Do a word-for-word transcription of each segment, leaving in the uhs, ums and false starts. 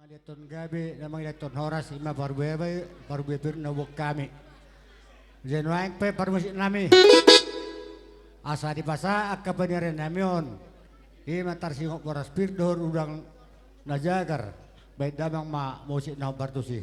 Dileton gabe na mangileton horas, ima parbue, parbue pir na huboan hami. Jadi nuaeng pe parmusik nami, asa dipasahat angka paniarian nami on, ima tarsingot boras pir dohot udang na jagar. Baen damang ma musik na hombar tusi.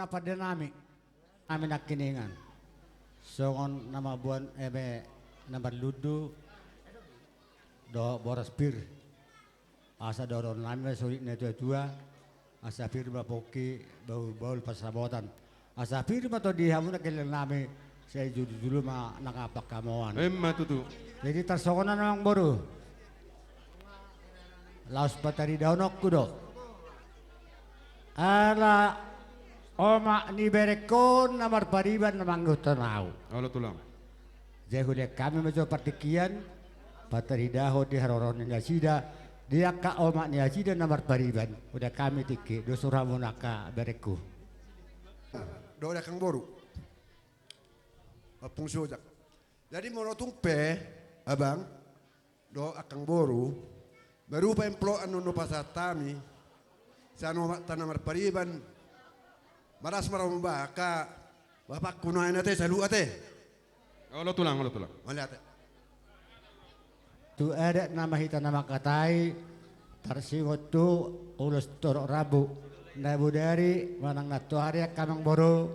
Pande nami, nami nangkiningan. Songon na mamboan eme na marlundu dohot boras pir. Asa dohonon nami ma songon na tuatua, asa pir ma pongki, bahulbahul pansamotan. Asa pir ma tondi hamu na gelleng nami, sai jolojolo ma nang apak hamoan. Emma tutu. Jadi tarsongon on amangboru. Laos pataridahononku do. Ala omak ni berengkon na marpariban na mangihuthon ahu. Olo tulang. Jadi hulehon hami ma jo partingkian, pataridahon di haroro ni nasida, di angka omak ni nasida na marpariban, hulehon hami tingki, dos rohamu angka berengku. Dohot angka boru. Ompung si ojak. Jadi molo tung pe, abang, dohot angka boru, baru paimplok annon do pasahat hami, sian omakta na marpariban, maras ma roha muna angka bapakku nuaeng ate, salut ate. Olo tulang, olo tulang. Mauliate. Tu adat nama hita na mangkatai, tarsingot tu ulos torop rambu. Na bodari manang nantoari angka amangboru,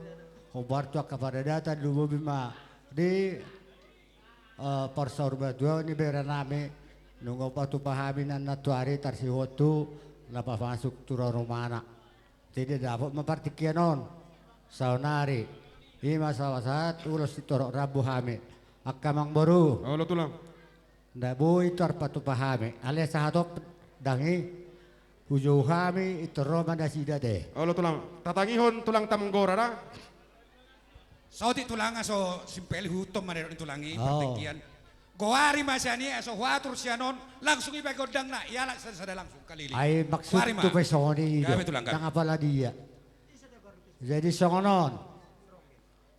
hombar tu angka paradaton lumobi ma di eh, parsaurmatuaon ni bere nami, nunga patupa hami na nantoari tarsingot tu na pamasuk tu rumana. Jadi dapot ma partingkian on saonari, i ma sahat-sahat ulos sitorop rambu hami. Angka amangboru. Olo tulang. Nda boi tarpatupa hami. Alai sahat on dang i hujou hami, pintor ro ma nasida ate. Olo tulang. Tatangihon tulang ta manggora da. Saotik tulang, aso simpel huton ma didok ni tulang i. Oh. Partingkian. Goari ma sian i, aso huatur sian on, langsung ibaen gondangna, ialap sada-sada langsung kaliling. Ai maksudku pe songon i do. Gabe tulang, gabe. Ndang apala dia. Jadi songon on.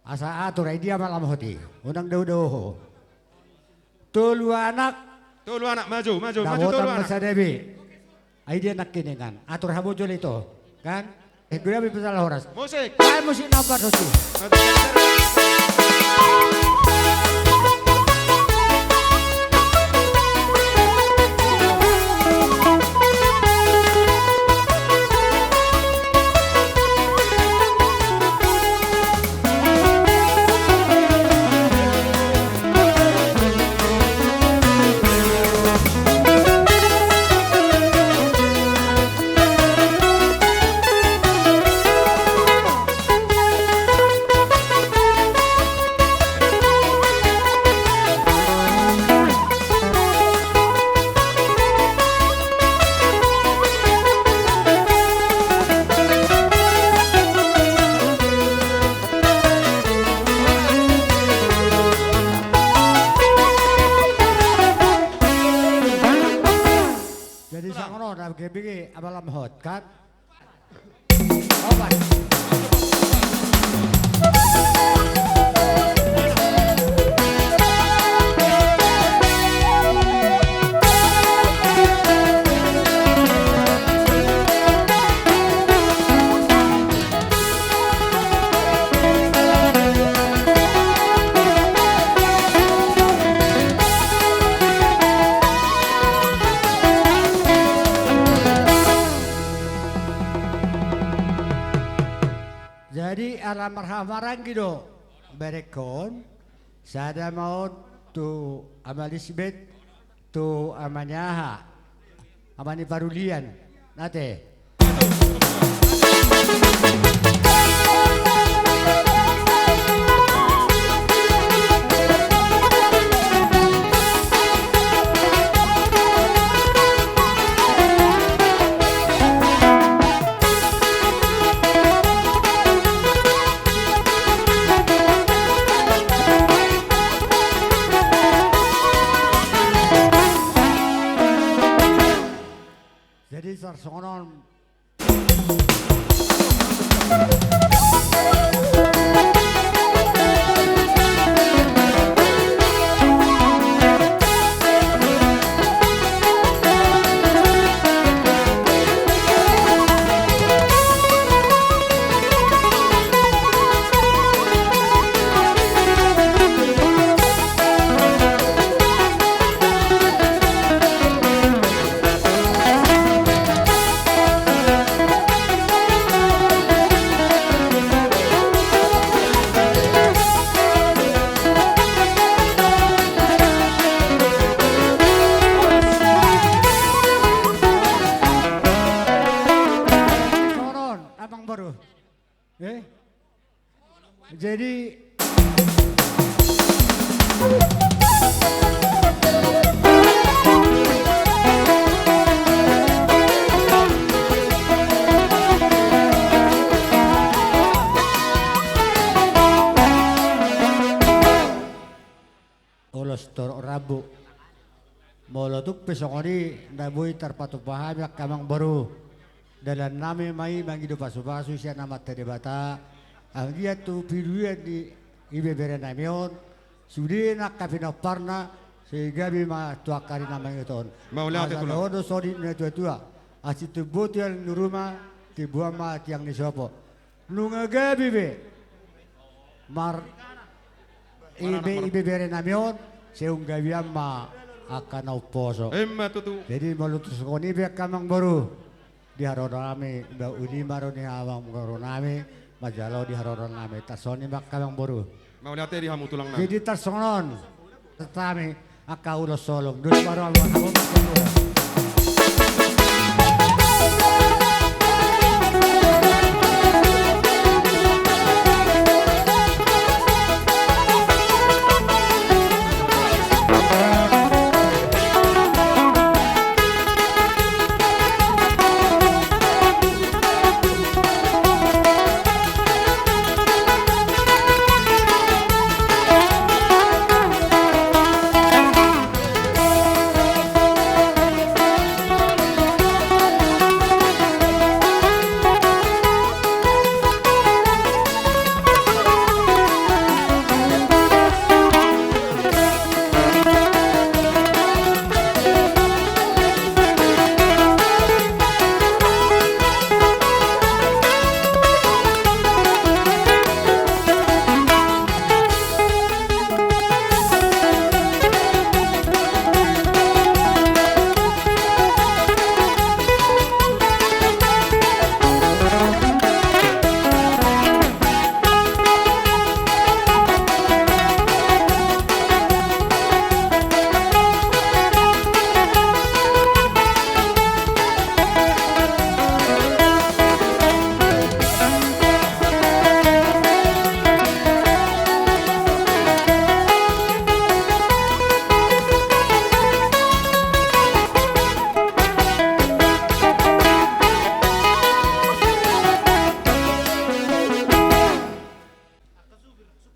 Asa atur, ai dia ma lam hot i. Unang dao-dao ho. Tolu anak. Tolu anak, maju, maju, maju tolu anak. Dapotan ma sada be. Ai dia nangkiningan. Atur hamu jolo ito. Kan? Eh, guna be pasal horas. Musik. Ai musik na pasosi. Jadi songon on, abang G B G, abang lam hot, kan? Jadi ala marhahamaranggi do berengkon, sada ma on tu Ama Lisbet, tu Ama ni aha, Ama ni Parulian, ate. Jadi tarsongon on. Jadi, ulos torop rambu. Molo tung pe songon i, na boi tarpatupa hami angka amangboru. Dalan nami ma i mangido pasupasu sian Amanta Debata. Anggiat tu piduan ni ibebere nami on, sude na angka pinomparna, sai gabe ma tu angka ari na mangihut on. Mauliate. Asa tulang. Dohonon songon i natuatua: Asi tumboan ma tiang ni ruma, timboan ma tiang ni sopo. Nunga gabe be mar-, ibe-, ibebere nami on, sai umgabean ma angka na umposo. Emma tutu. Jadi molo tung songon i be angka amangboru, di haroro nami, ba uli ma ro ni amangboru nami manjalo di haroro nami. Tarsongon i ma angka amangboru. Mauliate di hamu tulang nami. Jadi tarsongon on, tami angka ulos holong. Dos baru amang amang.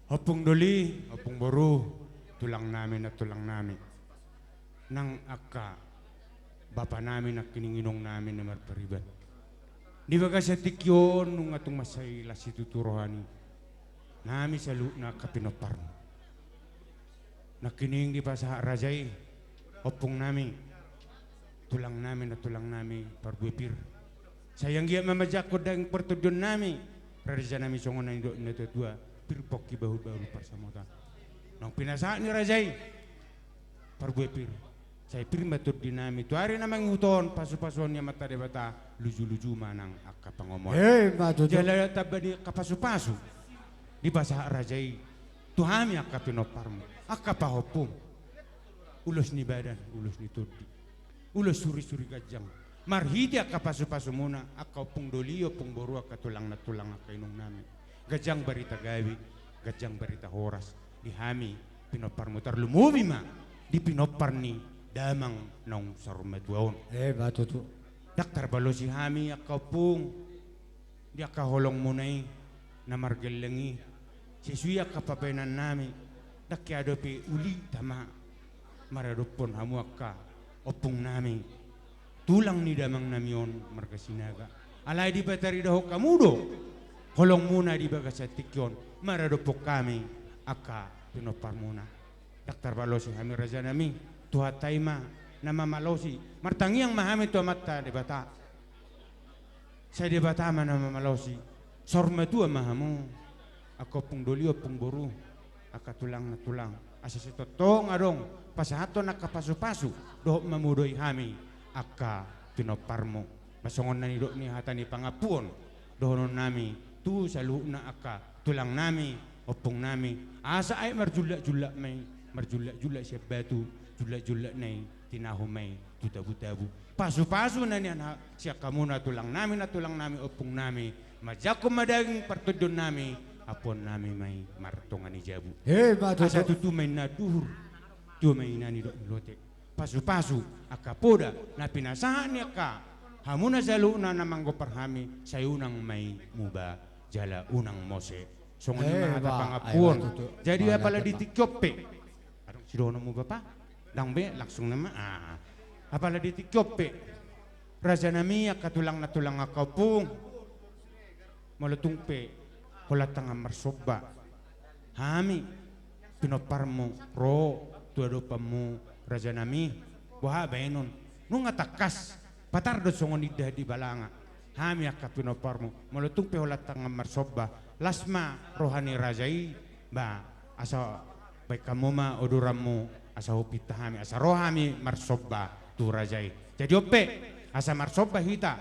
Ompung doli, ompung boru, tulang nami, nantulang nami. Nang angka bapa nami nangkining inong nami na marpariban. Di bagasan tingki on nunga tung mansai las situtu roha ni nami saluhutna angka pinomparmu. Nangkining dipasahat raja i, ompung nami, tulang nami, nantulang nami, parbue pir. Sai anggiat ma manjangkon daging partondion nami, raja nami, songon na nidok ni natuatua, pir pongki bahulbahul parsamotan. Naung pinasahat ni raja i, parbue pir. Sai pir ma tondi nami tu ari na mangihut on, pasupasuon ni Amanta Debata, lujuluju ma nang angka pangomoan. Emma tutu. Jala tamba ni angka pasupasu dipasahat raja i tu hami angka pinomparmu, angka pahompum. Ulos ni badan, ulos ni tondi, ulos surisuri ganjang. Marhite angka pasupasumuna, angka ompung doli, ompung boru, angka tulang nantulang, angka inong nami, ganjang barita gabe, ganjang barita horas di hami pinomparmu, tarlumobi ma di pinompar ni damang naung saur matua on. Emma tutu. Ndang tarbalosi hami angka ompung di angka holongmuna i na margelleng i. Sesuai angka pambahenan nami, ndang hea dope uli tama maradophon hamu angka ompung nami, tulang ni damang nami on marga Sinaga. Alai dipataridahon hamu do holongmuna di bagasan tingki on maradophon hami angka pinomparmuna. Ndang tarbalosi hami raja nami, Tuhanta i ma na mamalosi. Martangiang ma hami tu Amanta Debata, sai Debata ma na mamalosi. Saur matua ma hamu, angka ompung doli, ompung boru, angka tulang nantulang, asa sitongtong adong pasahathon angka pasupasu dohot mamodai hami angka pinomparmu. Ba songon na nidok ni hata ni pangampuon dohonon nami tu saluhutna angka tulang nami, ompung nami, asa aek marjullakjullak ma i, marjullakjullak sian batu, jullakjullak na i tinahu ma i tu tabutabu. Pasupasu na nian ha-, sian hamuna tulang nami, nantulang nami, ompung nami, manjangkon ma daging partondion nami, ampuonnami ma i martonga ni jabu. Emma tutu. Asa tutu ma inna duhur, tutu ma inna nidok ni lote. Pasupasu angka poda na pinasahat ni angka hamuna saluhutna na manggompar hami, sai unang ma i muba jala unang mose. Songon i ma hata pangampuon. Emma tutu. Jadi apala di tingki on pe, adong sidohononmu, Bapa? Ndang be, langsung nama. Ah. Apala di tingki on pe, rajanami, angka tulangna, tulang angka ompung, molo tung pe holan tangan marsomba hami pinomparmu ro tu adopanmu, rajanami, boha baenon? Nunga tangkas patar do songon indahan di balanga hami angka pinomparmu. Molo tung pe holan tangan marsomba, las ma roha ni raja i, ba, asa baen hamu ma uduranmu, asa hupinta hami, asa ro hami marsomba tu raja i. Jadi on pe, asa marsomba hita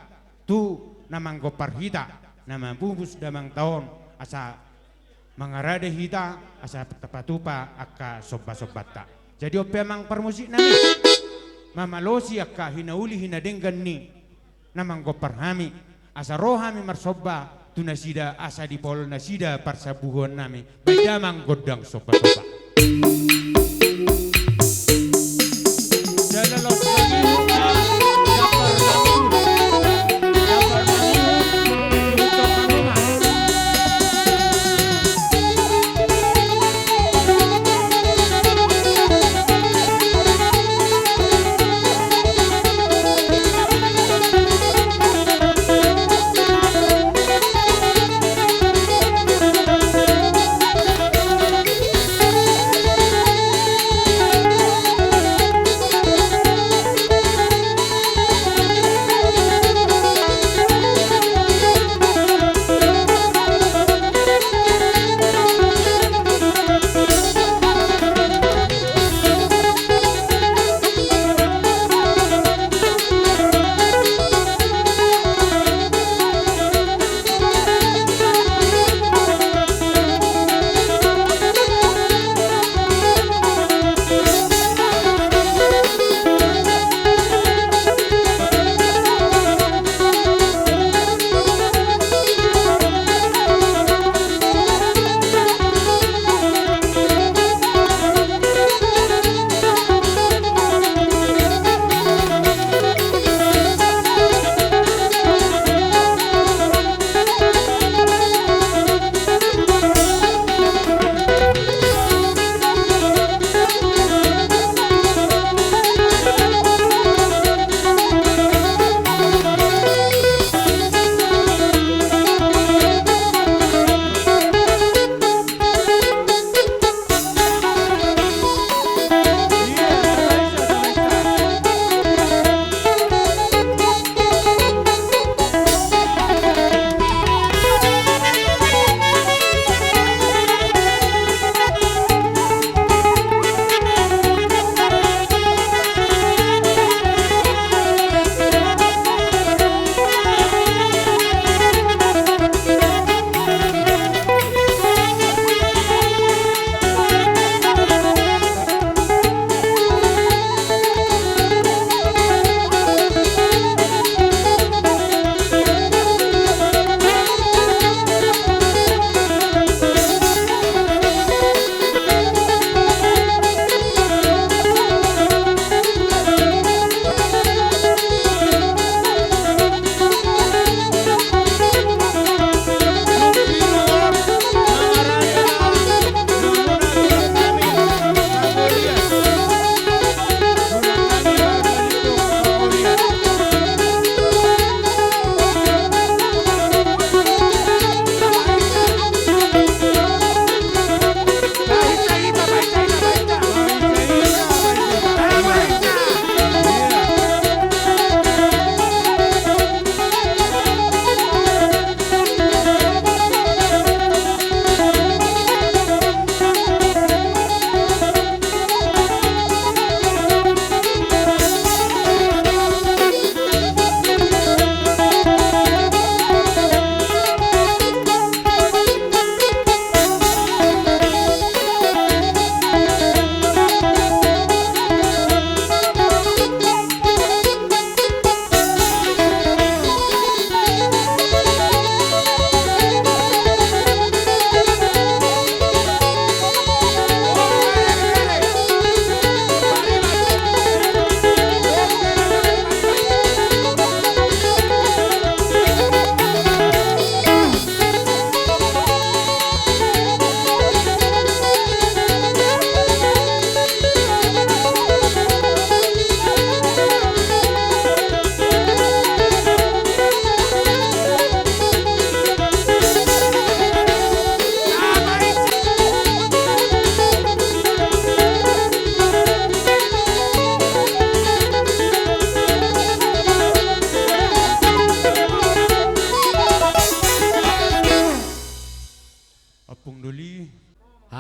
tu na manggompar hita, na mamupus damang ta on, asa mangarade hita, asa tapatupa angka sombasombanta. Jadi on pe, amang parmusiknami, mamalosi angka hinauli hinadenggan ni na manggompar hami, asa ro hami marsomba tu nasida, asa dipaol nasida parsambuhuonnami. Baen damang gondang sombasomba.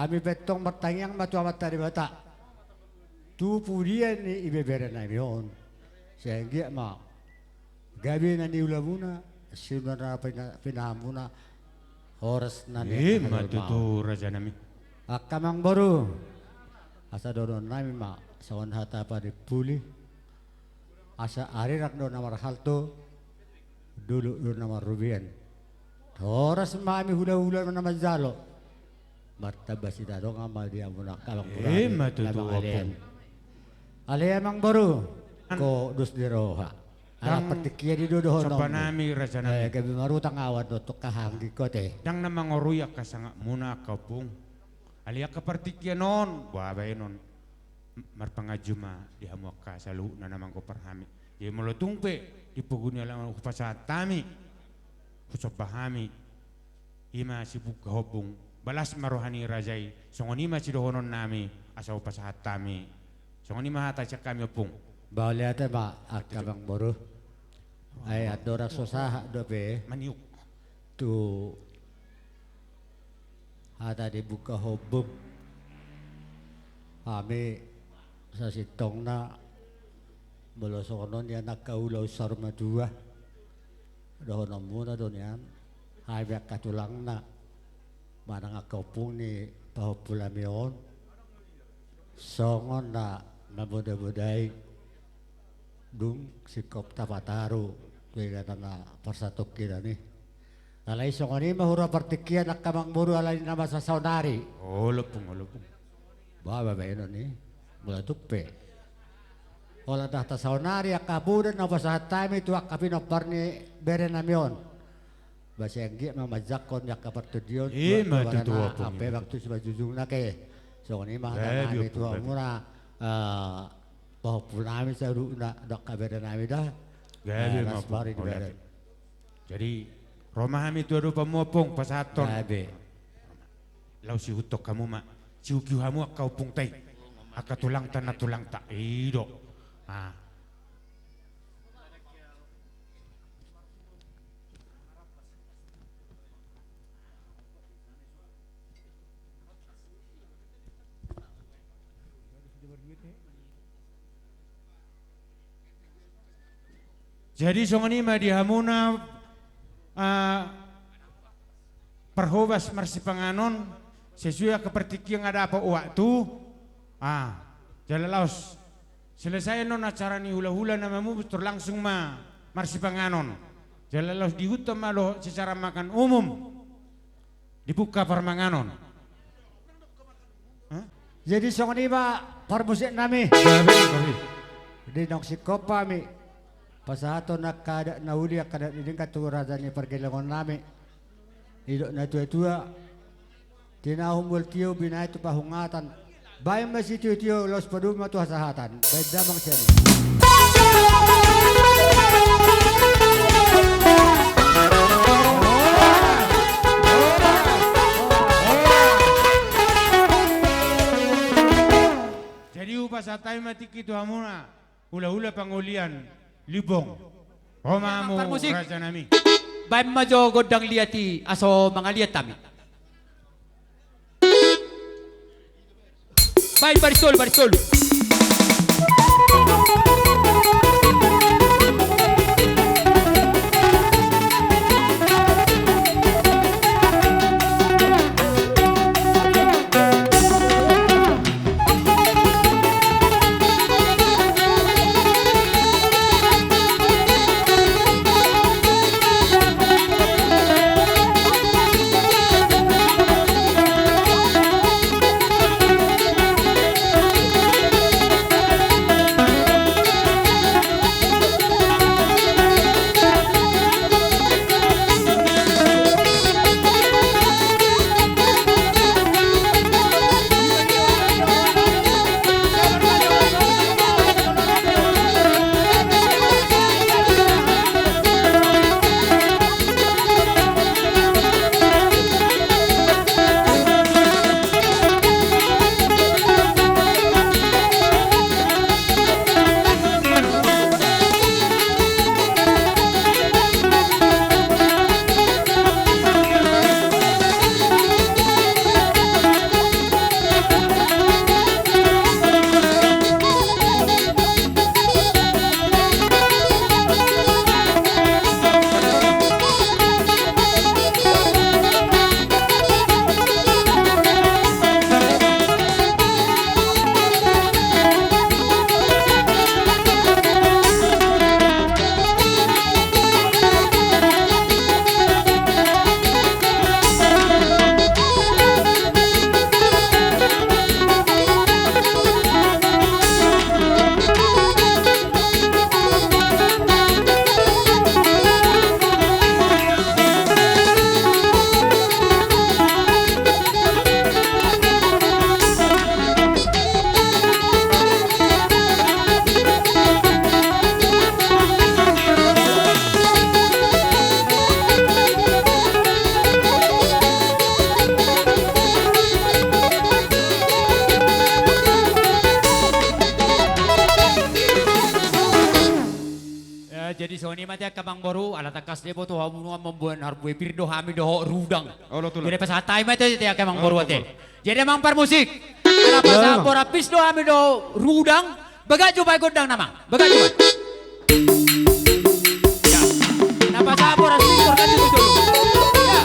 Hami pe antong martangiang ma tu Amanta Debata, tu pudian ni ibebere nami on. Sai anggiat ma gabe na niulamuna, sinuan na pina-, pinahanmuna, horas na nian. Ima tutu, raja nami. Angka amangboru, asa dohonon nami ma songon hata panimpuli. Asa arirang do na marhalto, dolok do na marrobean. Horas ma hami hulahula na manjalo. Martamba sidadongan ma di hamuna angka amangboru. Ima tutu, Ompung. Alai amangboru, anggo dos ni roha, ala partingkian i do dohononmu. Sopa nami, raja nami. Eh, gabe marutang ahu do tu angka hahaanggi on, ate. Ndang na mangorui angka sangapmuna angka ompung. Alai angka partingkian on, boha baenon. Marpanganju ma di hamu angka saluhutna na manggompar hami. Jadi molo tung pe di pogu ni alaman hupasahat hami, husomba hami, ima sibuk hahombung, balas ma roha ni raja i, songon i ma sidohonon nami, asa hupasahat hami. Songon i ma hata sian hami, Ompung. Mauliate ma angka amangboru. Ai andorang so sahat dope. Maniuk. Tu hata ni buka hombung. Hami sasintongna molo songon on nian angka ulaon saur matua, dohononmuna do nian, hami angka tulangna manang angka ompung ni pahompu nami on, songon na mamodamodai dung singkop tapataru tu inganan na parsatongkinan i. Alai songon i ma hurang partingkian angka amangboru ala ni na masa saonari. Olo, Ompung, olo, Ompung. Boha baenon i, molo tung pe holan hata saonari angka poda na hupasahat hami tu angka pinompar ni bere nami on. Ba sai anggiat ma manjangkon di angka partondion. Ima tutu, Ompung. Ampe waktu simanjujungna ke. Songon i ma hata nami tu hamuna, eh, pahompu nami saluhutna dohot angka bere nami da. Gabe ma, Ompung. Jadi ro ma hami tu adopanmu, Ompung, pasahathon. Gabe. Laos ihuthon hamu ma, siukiu hamu angka ompungta i, angka tulangta na tulangta i do. Ah. Jadi songon i ma di hamuna, ah, parhobas marsipanganon, sesuai angka partingkian nga dapot waktu, ah, jala laos selesai annon acara ni hulahula na mamupus, tor langsung ma marsipanganon. Jala laos diihuthon ma dohot secara makan umum. Dibuka parmanganon. Hah? Jadi songon i ma parmusik nami. Gabe, gabe. Di naung singkop hami pasahathon angka adat na uli, angka adat na denggan tu raja ni pargellengon nami. Didok natuatua: Tinahu mual tio, binahen tu pahungatan. Baen ma sitiotio, laos padomu ma tu hasahatan. Baen damang sian i. Jadi hupasahat hami ma tingki tu hamuna hulahula pangolian Limbong. Ro ma hamu, raja nami. Baen ma jo gondang liat i, asa mangaliat hami. Baen baris tolu, baris tolu. Ni ma te angka amangboru, ala tangkas diboto hamu nuaeng mamboan harbue pir do hami dohot rudang. Olo, tulang. Jadi pasahat hami ma te, te angka amangboru ate. Jadi amang parmusik, ala pasahat boras pir do hami dohot rudang. Bagak jo baen gondang nama. Bagak jo baen. Ya. Na pasahat boras pir, kan jo tu jolo. Ya.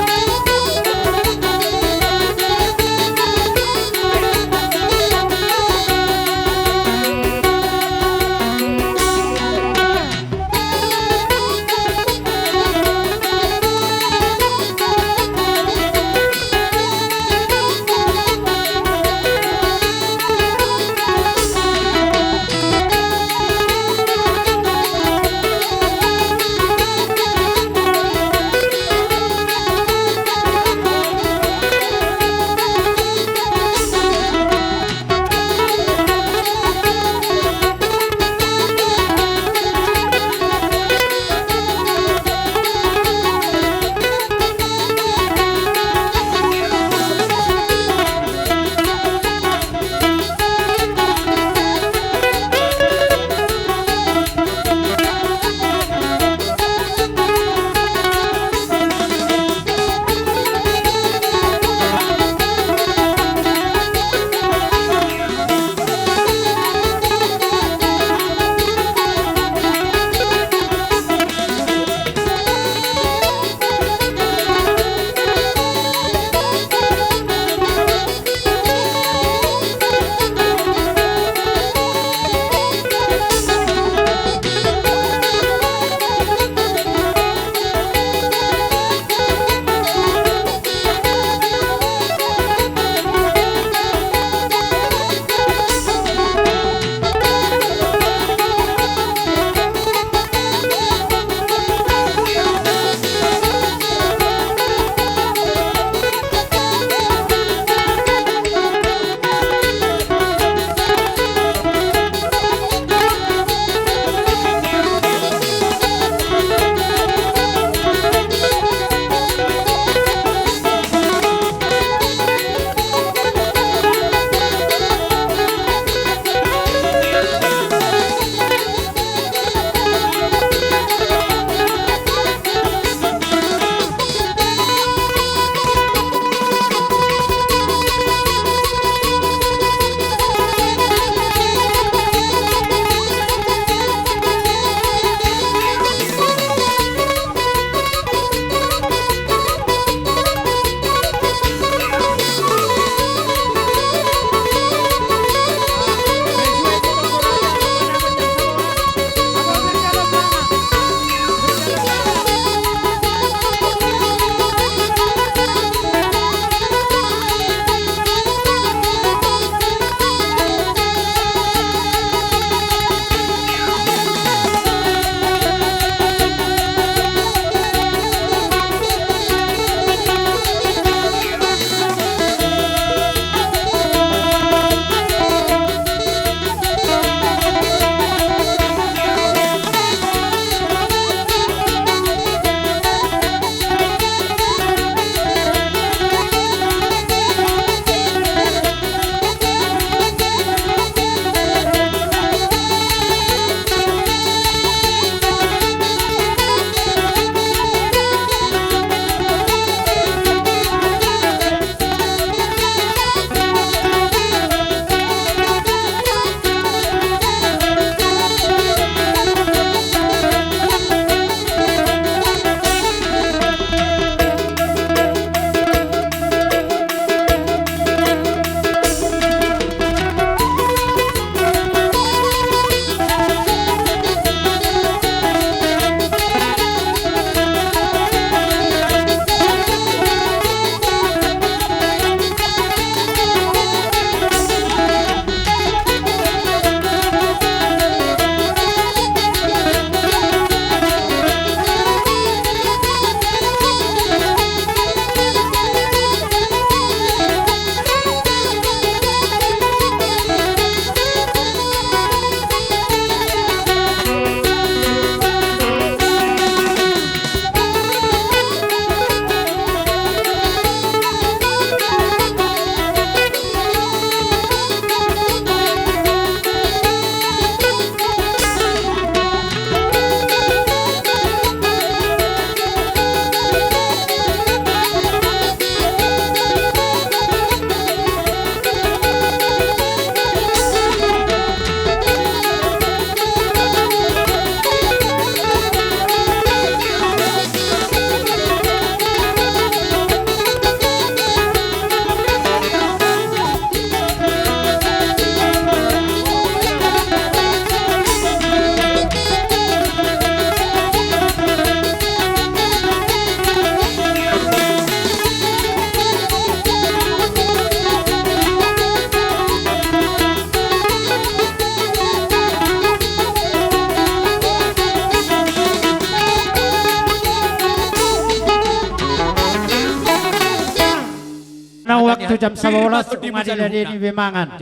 Jam sabolas, unang diladeni be mangan.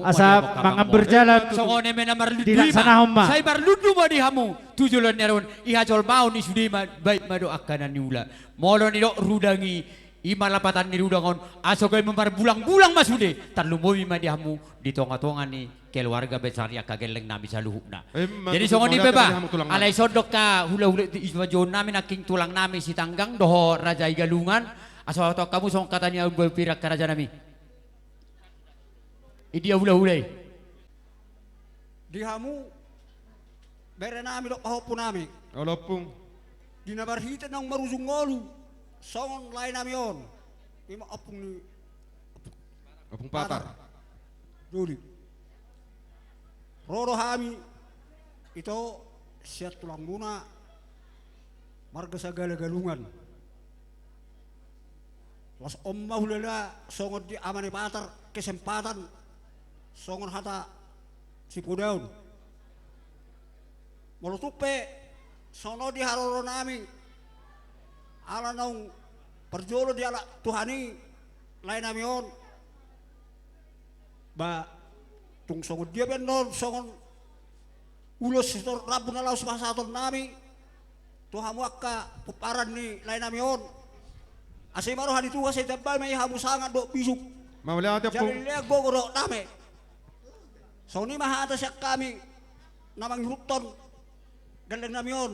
Asa mangan berjalan. Songon i ma na marlundu i ma. Sai marlundu ma di hamu tu joloan ni ari on, i hajolmaon ni sude ma, baen ma dohot angka na niula. Molo nidok rudang i, i ma lapatan ni rudang on, asa gabe marbulang-bulang ma sude. Tarlumobi ma di hamu di tonga-tonga ni keluarga besar ni angka gelleng nami saluhutna. Jadi songon i pe ba, alai songon do angka hula-hula i, sipajohon nami nangkin tulang nami Sitanggang dohot Raja i Galungan, asa huhatahon hamu songon hata ni alualuhon angka raja nami. Idia hula-hula i? Di hamu bere nami dohot pahompu nami. Olo, Ompung. Di na marhite naung marujung ngolu songon lae nami on, i ma ompung ni Ompung Patar. Doli. Ro do hami ito sian tulangmuna marga Sagala Galungan. Laos on ma hulala songon di ama ni Patar kesempatan songon hata sipodaon. Molo tung pe songon on di haroro nami, ala naung parjolo dialap Tuhan i lae nami on. Ba tung songon dia pe annon songon ulos sitorop rambu na laho sipasahaton nami tu hamu angka pomparan ni lae nami on. Asa i ma roha ni Tuhan sai tambai ma i hamu sangap dohot bisuk. Mauliate, Ompung. Jadi leleng gogo dohot dame. Songon i ma hata sian hami na mangihuthon gelleng nami on,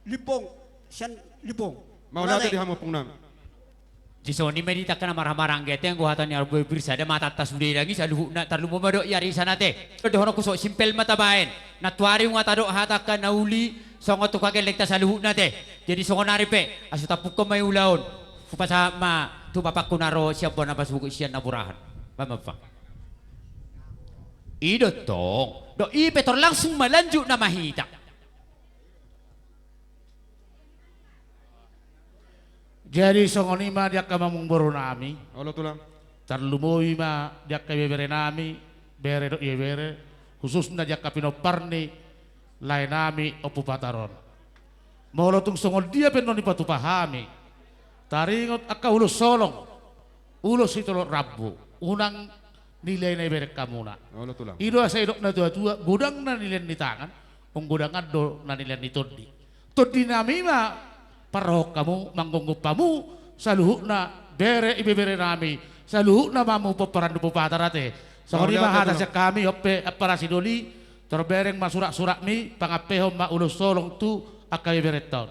Limbong sian Limbong. Mauliate di hamu, Ompung nami. Jadi songon i ma di angka na marhamaranggi ate, anggo hata ni alualuhon sada ma hata sude dang i saluhutna, tarlumobi ma dohot i ari i sana ate. Dohononku so simpel ma tabaen. Nantuari nunga tadok hata angka na uli songon tu angka gellengta saluhutna ate. Jadi songon ari pe asa tampukon ma i ulaon. Hupasahat ma tu bapakku na ro sian bona pasuhut sian na burahan. Bamapa. I do tong. Dohot i pe tor langsung ma lanjut nama hita. Jadi songon i ma di angka amangboru nami. Olo, Tulang. Tarlumobi ma di angka ibebere nami, bere dohot ibebere, khususna di angka pinompar ni lae nami Ompu Patar on. Molo tung songon dia pe annon dipatupa hami, taringot angka ulos holong, ulos sitorop rambu, unang nilehon na ibereng hamuna. Olo, Tulang. I do asa didok na tua-tua, godang na nilean ni tangan, on godangan do na nilean ni tondi. Tondi nami ma parrohahon hamu, manggomgom hamu saluhutna bere ibebere nami, saluhutna ma hamu pomparan ni Ompu Patar ate. Songon i ma hata sian hami, on pe ampara sidoli, tor bereng ma surak-surakmi, pangampehon ma ulos holong tu angka ibeberenta on.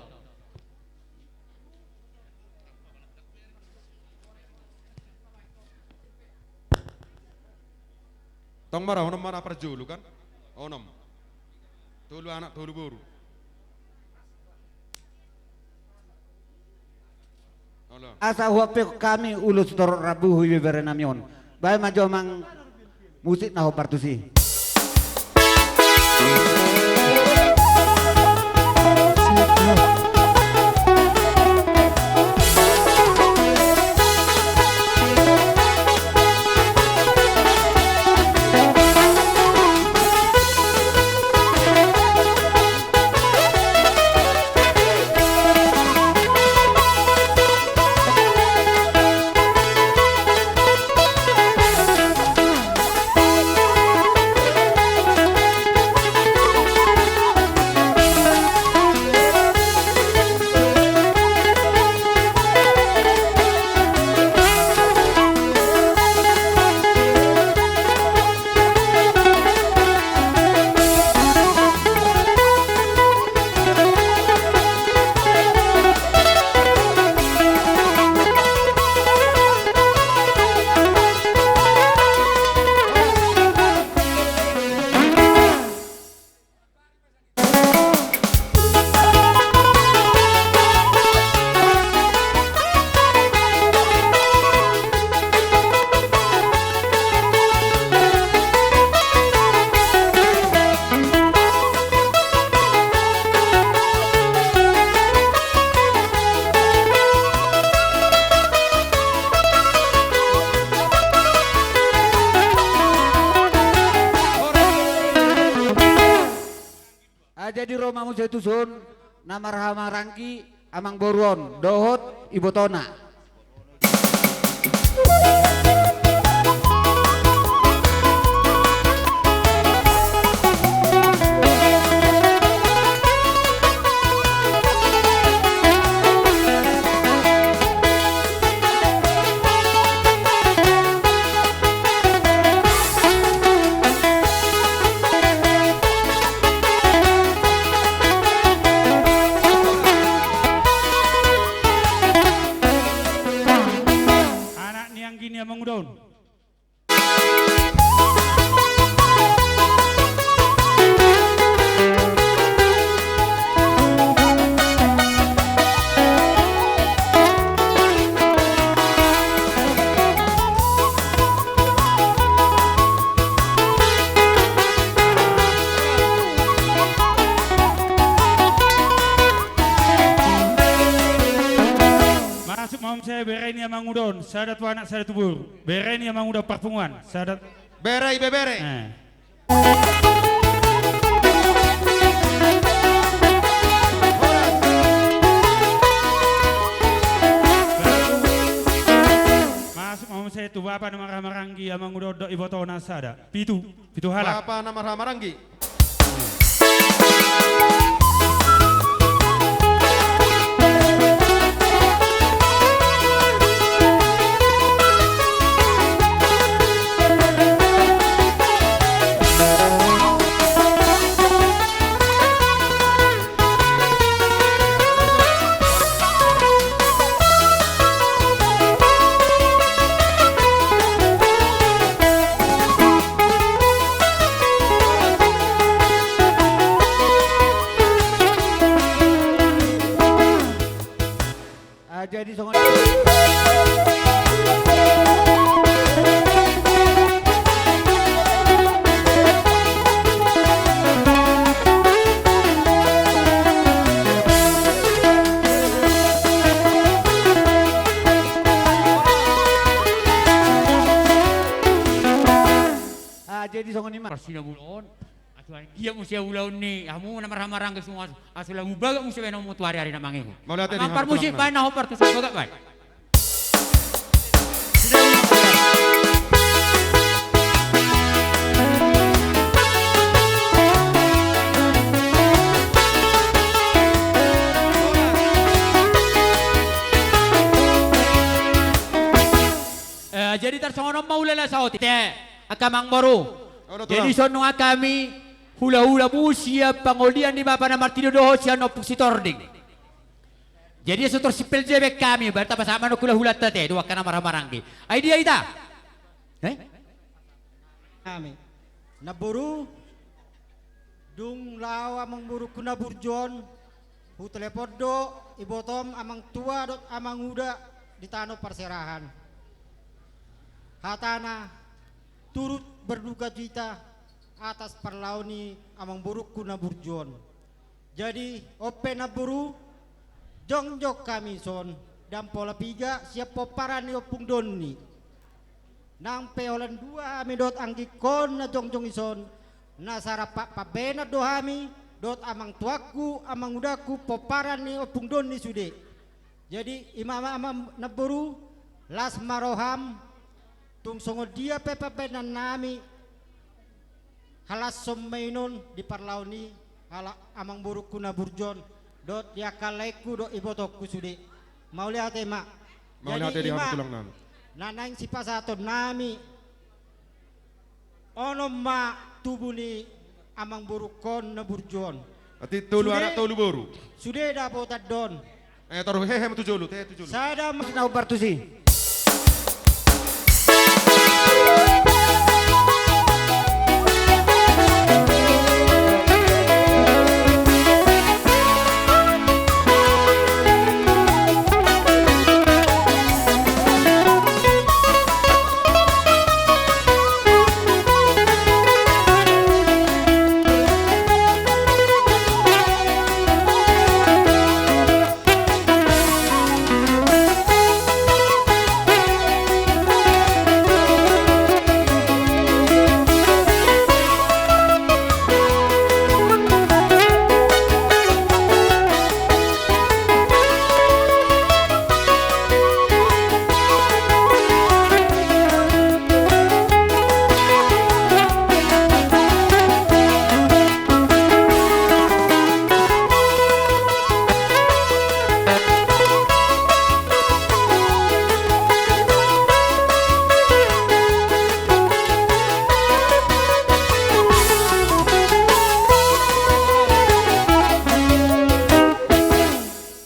Tong ma ra, onom ma ra parjolo kan? Onom. Tolu anak, tolu boru. Olo. Asa huampehon hami ulos sitorop rambu tu ibebere nami on. Baen ma jo amang musik na hombar tusi. Ah, jadi ro ma muse tuson na marhamaranggi amangboru on dohot ibotona. Amanguda on, sada tu anak, sada tu boru. Bere ni amanguda parpunguan, sada. Bere, ibebere. Eh. Masuk ma muse tu bapa na marhaha maranggi, amanguda on dohot ibotona sada. Pitu. Pitu halak. Bapa na marhaha maranggi. Ah, jadi songon. Ah, jadi songon i ma. Parsinabulon. Asa baen dia muse ulaon ni hamu na marhaha maranggi, asa, asa lam bagak muse baen hamu tu ari-ari na mangihut. Mauliate di hamu. Parmusik, baen na hombar tu sumbaga, baen. Eh, jadi tarsongon on ma, hulala saotik. Te, angka amangboru. Jadi songon i nunga hami hulahula muse sian pangolian ni bapa na martinodohon sian Ompung Sitording. Jadi so tor simpel jebek hami, baru tapasahat ma nang hulahulanta te, tu angka na marhaha maranggi. Ai dia hita? Eh? Hami. Namboru, dung laho amangborungku na burju on, hutelepon do ibotom amang tua dohot amanguda di tano parserahan. Hatana, turut berduka cita atas parlao ni amangborungku na burju on. Jadi, on pe namboru, jongjong hami dison, dang pola piga sian pomparan ni Ompung Donni. Nang pe holan dua hami dohot anggingkon na jongjong dison, na sarappat pambahenan do hami dohot amangtuangku, amangudangku, pomparan ni Ompung Donni sude. Jadi, i ma, amang namboru, las ma roham, tung songon dia pe pambahenannami, halashon ma i non di parlao ni amangborungku na burju on, dohot di angka laengku dohot ibotongku sude. Mauliate ma. Mauliate di hamu tulang nami. Jadi i ma na naeng sipasahatonnami, onom ma tubu ni amangborungkon na burju on. Atik tolu anak tolu boru. Sude dapotan do on. Eh, taruh hehe tu jolo, hehe tu jolo. Sada ma-, na hombar tusi.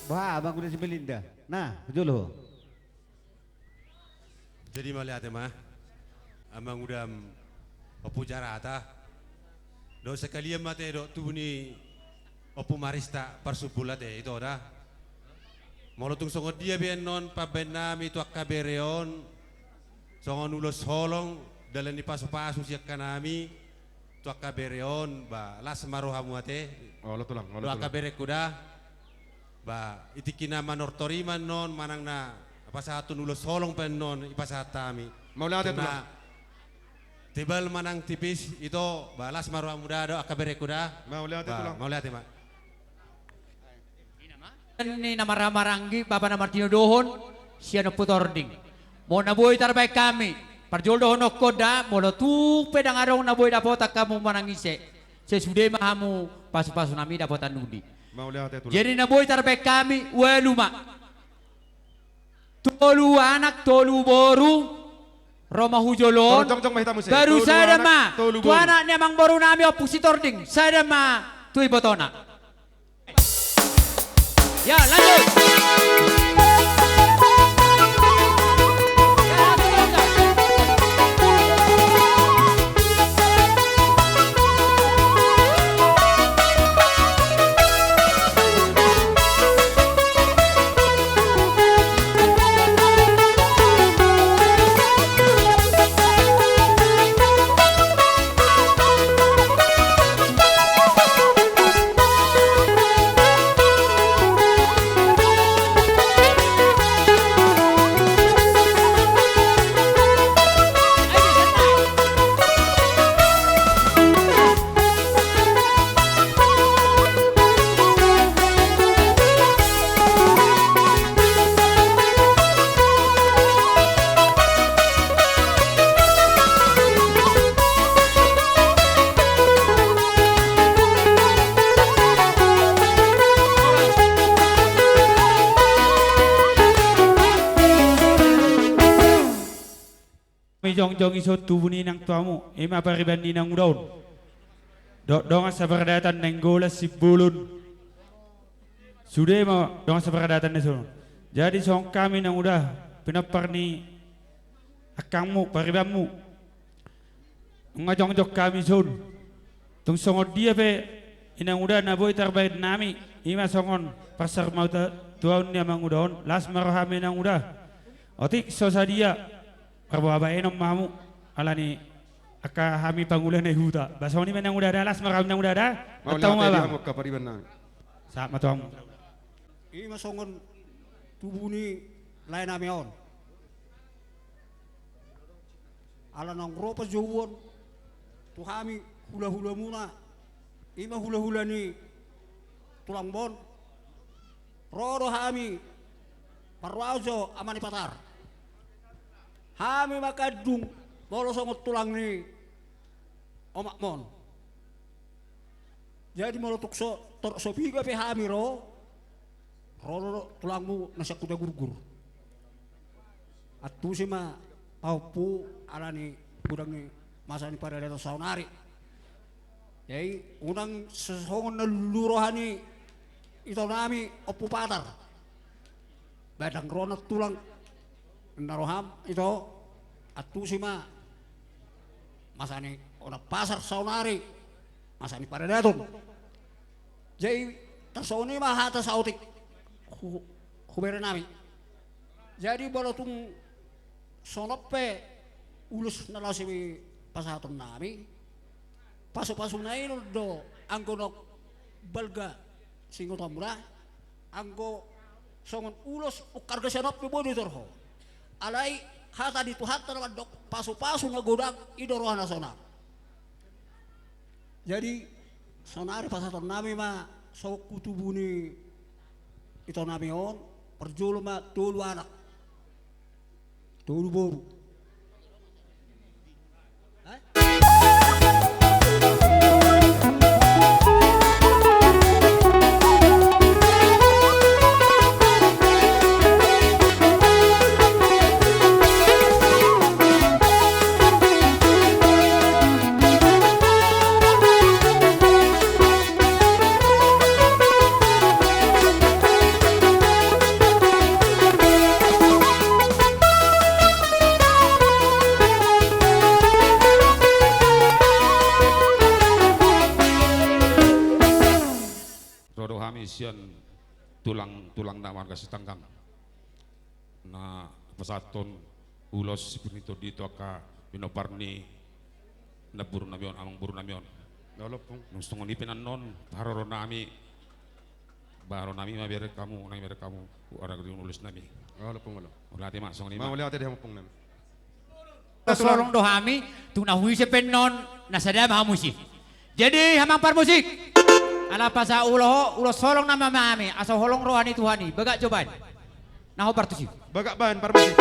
Bah, Amang Uda si Melinda. Nah, jolo. Jadi mauliate ma, Amang Uda, Ompu Jarata. Dohot sekalian ma te dohot tubu ni Ompu Marista Parsumpul ate, ito da. Molo tung songon dia be annon pambahenannami tu angka bere on, songon ulos holong, dalan ni pasupasu sian hami, tu angka bere on, ba, las ma rohamu ate. Olo tulang, olo tulang. Tu angka berengku da. Ba, di tingki na manortor i ma annon manang na Pasahathon ulos holong pe annon dipasahat hami. Mauliate, Tulang. Tibal manang tipis ito, ba las ma rohamu da dohot angka berengku da. Mauliate, Tulang. Mauliate ma. Ni na marhaha maranggi, bapa na martinodohon, sian Ompu Tording. Molo na boi tarbahen hami, parjolo dohononku da, molo tung pe ndang adong na boi dapotan hamu manang ise, sai sude ma hamu pasupasu nami dapotan uli. Mauliate, Tulang. Jadi na boi tarbahen hami, ualu ma. Tolu anak, tolu boru, ro ma hu jolo on. Tolu jongjong ma hita muse. Baru sada ma tu anak ni amangboru nami Ompu Sitording, sada ma tu ibotona. Ya, lanjut. Hami jongjong i son tubu ni inang tuamu, i ma pariban ni inanguda on. Dohot dongan saparadaton Nainggolan Simbolon. Sude ma dongan saparadaton na songon. Jadi songon hami inanguda, pinompar ni angkangmu, paribanmu. Nunga jongjong hami son. Tung songon dia pe inanguda na boi tarbahen nami, i ma songon parsarimatua-, tuaon ni amanguda on, las ma roham inanguda. Otik so sadia, parbabaenon ma hamu, ala ni angka hami pangula na di huta. Ba songon i ma inanguda da, las ma roham inanguda da. Mauliate di hamu angka pariban nami. Sahat ma tu hamu. I ma songon tubu ni lae nami on. Ala naung ro panjouon tu hami hulahulamuna, i ma hulahula ni tulangmon, ro do hami parrohahon jo Ama ni Patar. Hami mangkandung molo songon tulang ni omakmon. Jadi molo tung so, torop so piga pe hami ro, ro do tulangmu na sian Hutagurgur. Antusi ma pahompu ala ni godang ni masa ni paradaton saonari. Jadi unang songon na lulu roha ni ito nami Ompu Patar. Ba ndang ro na tulang, na roham ito, antusi ma masa ni onan pasar saonari, masa ni paradaton. Jadi tarsongon i ma hata saotik hu-, hubere nami. Jadi molo tung songon on pe ulos na laos dipasahaton nami, pasupasuna i do anggo naung balga singotomu da, anggo songon ulos umharga sian on pe boi do itor ho. Alai hata ni Tuhanta na mandok pasupasu na godang i do roha na sonang. Jadi saonari pasahaton nami ma songon tubu ni ito nami on, parjolo ma tolu anak, tolu boru. Ro do hami sian tulang, tulang na marga Sitanggang na pasahathon ulos sipir ni tondi tu angka pinompar ni namboru nami on, amangboru nami on. Dung songon i pe annon, haroro nami, bahen nami ma bereng hamu, nang bereng hamu, uarang di ulos nami. Olo, Ompung, olo. Mauliate ma, songon i ma. Mauliate di hamu, Ompung nami. Solong do hami, tung na huise pe annon, na sada ma hamu disi. Jadi, amang parmusik. Ala pasa ulo ho, ulos holong nama hami, asa holong roha ni Tuhan i, bagak jo baen. Na hombar tusi. Bagak baen, parmusik.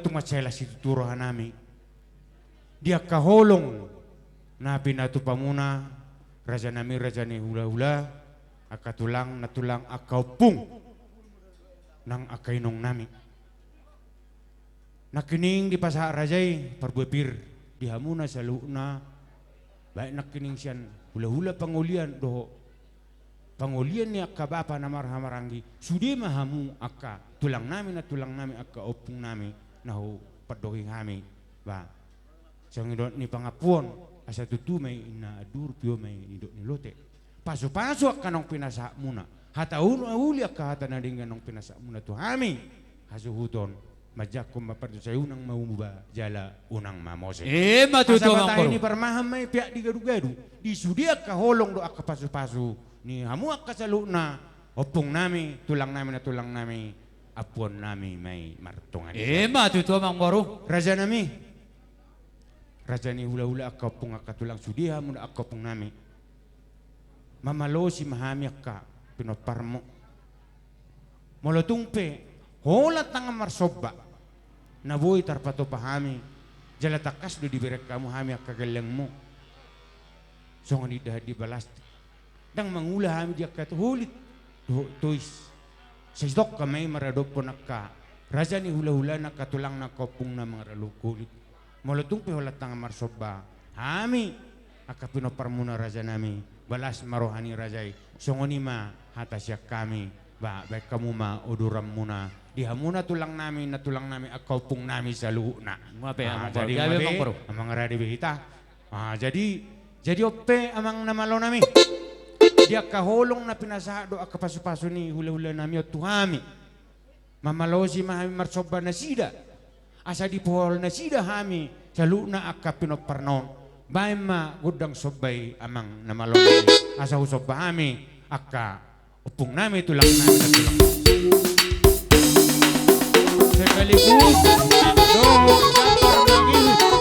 Tung mansai las situtu rohanami di angka holong na pinatupamuna, rajanami, raja ni hulahula, angka tulang na tulang, angka ompung nang angka inongnami. Nangkining dipasahat raja i parbue pir di hamuna saluhutna, baik nangkining sian hulahula pangolian dohot pangolian ni angka bapa na marhahamaranggi, sude ma hamu angka tulangnami na tulangnami, angka ompungnami na hupandok hami. Ba, songon nidok ni pangampuon, asa tutu ma i inna anduhur, tio ma i nidok ni lote. Pasupasu angka naung pinasahatmuna. Hata uli angka hata na denggan naung pinasahatmuna tu hami hasuhuton. Manjangkon ma pardosa i, unang ma muba jala unang ma mose. Ima tutu, Amangboru. Asa matahi ni parmahan ma i, peak di gadugadu, di sude angka holong dohot angka pasupasu ni hamu angka saluhutna, ompungnami, tulangnami na tulangnami, ampuonnami ma i martonga ni jabu. Ima tutu, Amangboru. Rajanami, raja ni hulahula, angka ompung, angka tulang, sude hamu angka ompungnami. Mamalosi ma hami angka pinomparmu. Molo tung pe holan tangan marsomba na boi tarpatupa hami, jala tangkas do dibereng hamu hami angka gellengmu. Songon indahan di balas, ndang mangula hami di angka tolit dohot tois. Sai tongka ma i maradophon angka raja ni hulahulana, angka tulangna, angka ompungna mangaralok holit. Molo tung pe holan tangan marsomba hami angka pinomparmuna, rajanami, balas ma roha ni raja i. Songon i ma hata sian hami. Ba, baen hamu ma uduranmuna di hamuna tulangnami na tulangnami, angka ompungnami saluhutna. Ima pe, ah, Amangboru. Jadi, ima pe, Amangboru. Amang rade be hita. Ah, jadi, jadi on pe, amang na malonami, di angka holong na pinasahat dohot angka pasupasu ni hulahulanami on tu hami, mamalosi ma hami marsomba nasida, asa dipohol nasida hami saluhutna angka pinomparna on. Baen ma gondang somba i, amang na malonami, asa husomba hami angka ompungnami, tulangnami na tulang. Sekaligus dohot gambar mangihut.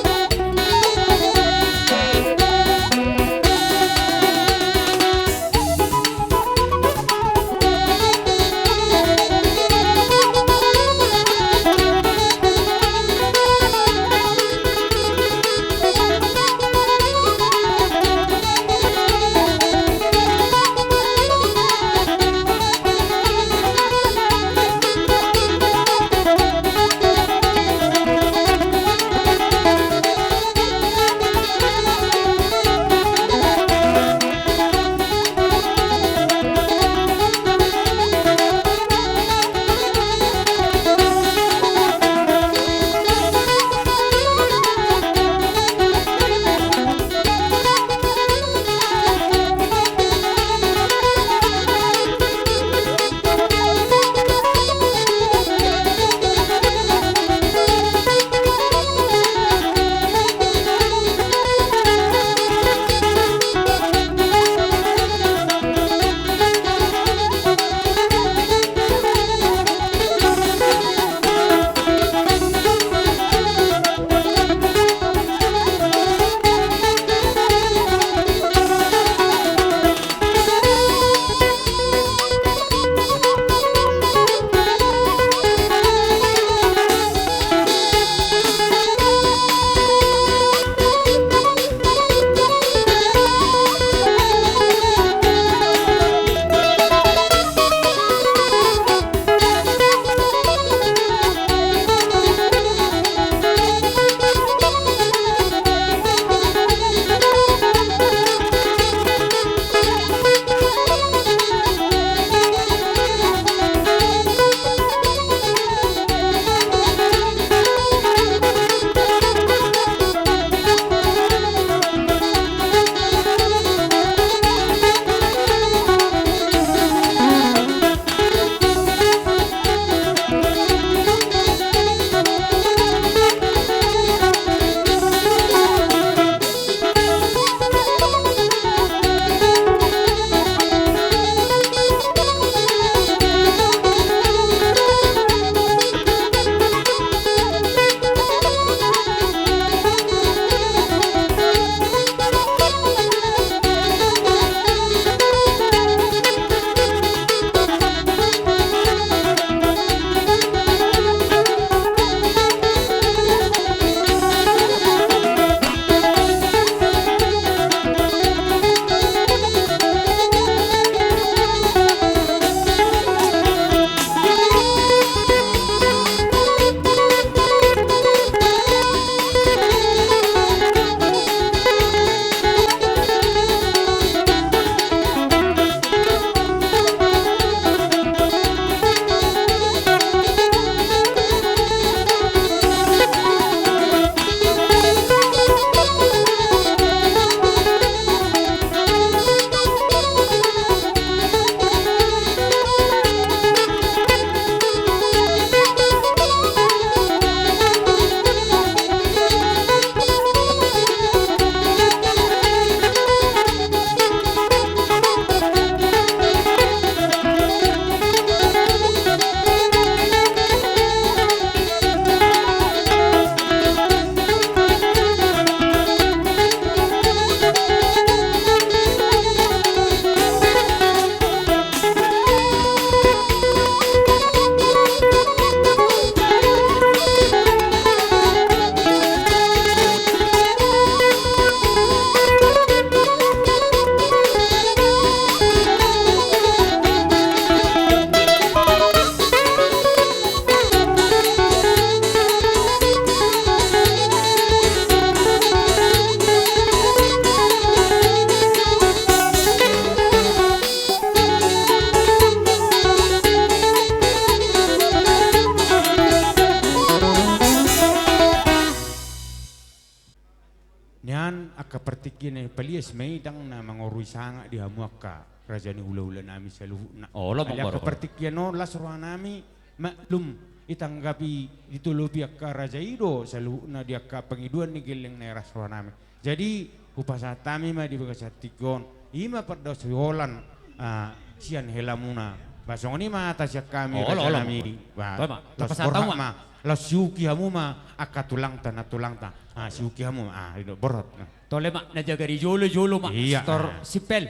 Gene palias ma i ndang na mangorui sangap di hamu angka raja ni hulahula nami saluhutna. Olo, alai angka partingkian on las roha nami, maklum, ditanggapi, ditolopi angka raja i do saluhutna di angka pangidoan ni gelleng na i, las roha nami. Jadi hupasahat hami ma di bagasan tingki on, i ma pardaolan, ah, sian helamuna. Ba songon i ma hata sian hami, olo, raja nami. Ba, laos borhat ma, laos siuki hamu ma angka tulangta, nantulangta. Ah, siuki hamu ma, ah, i do borhat. Tole ma, na jaga di jolo, jolo ma. Iya, Sitor Sipel.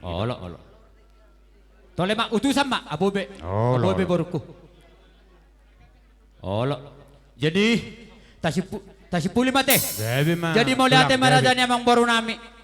Olo, olo. Tole ma, utusan ma, Abobe. Olo, Abobe, olo, borungku. Olo. Jadi, tasipu-, tasimpuli ma ate. Jadi mauliate ma raja ni amangboru nami.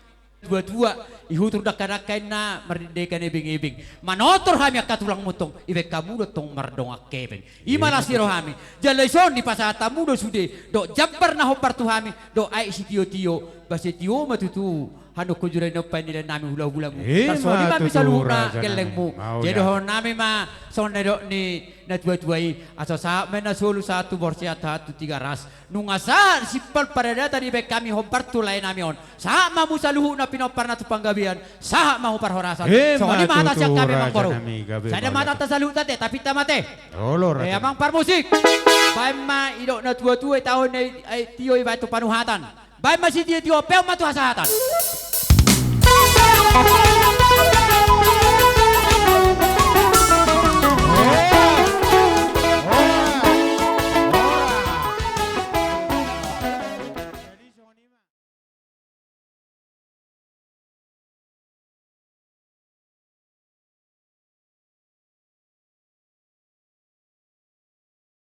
Tuatua, ihutur dangkadangka inna, mardendekan ebengebeng. Manotor hami angka tulangmu tong, ibaen hamu do tong mardongan hepeng. I ma las ni roha hami. Jala dison dipasahat hamu do sude, dohot jambar na hombar tu hami, dohot aek sitiotio, ba satio ma tutu. Hanukkon jura ni ompa ni lae nami hulahulamu. Tarsongon i ma hami saluhutna gellengmu. Jadi dohonon nami ma songon na nidok ni natuatua i, asa sahat ma na solu sahat tu borsean, sahat tu Tigaras. Nunga sahat simpul paradatan dibaen hami hombar tu lae nami on. Sahat ma hamu saluhutna pinomparna tu panggabean, sahat ma hamu parhorasan. Songon i ma hata sian hami amangboru. Sada ma hata saluhutna ate, tapinta ma ate. Olo, raja. Eh, amang parmusik. Baen ma, didok natuatua i, taon na i, ai tio ibaen tu panuhatan. Baen ma sitiotio, peon ma tu hasahatan.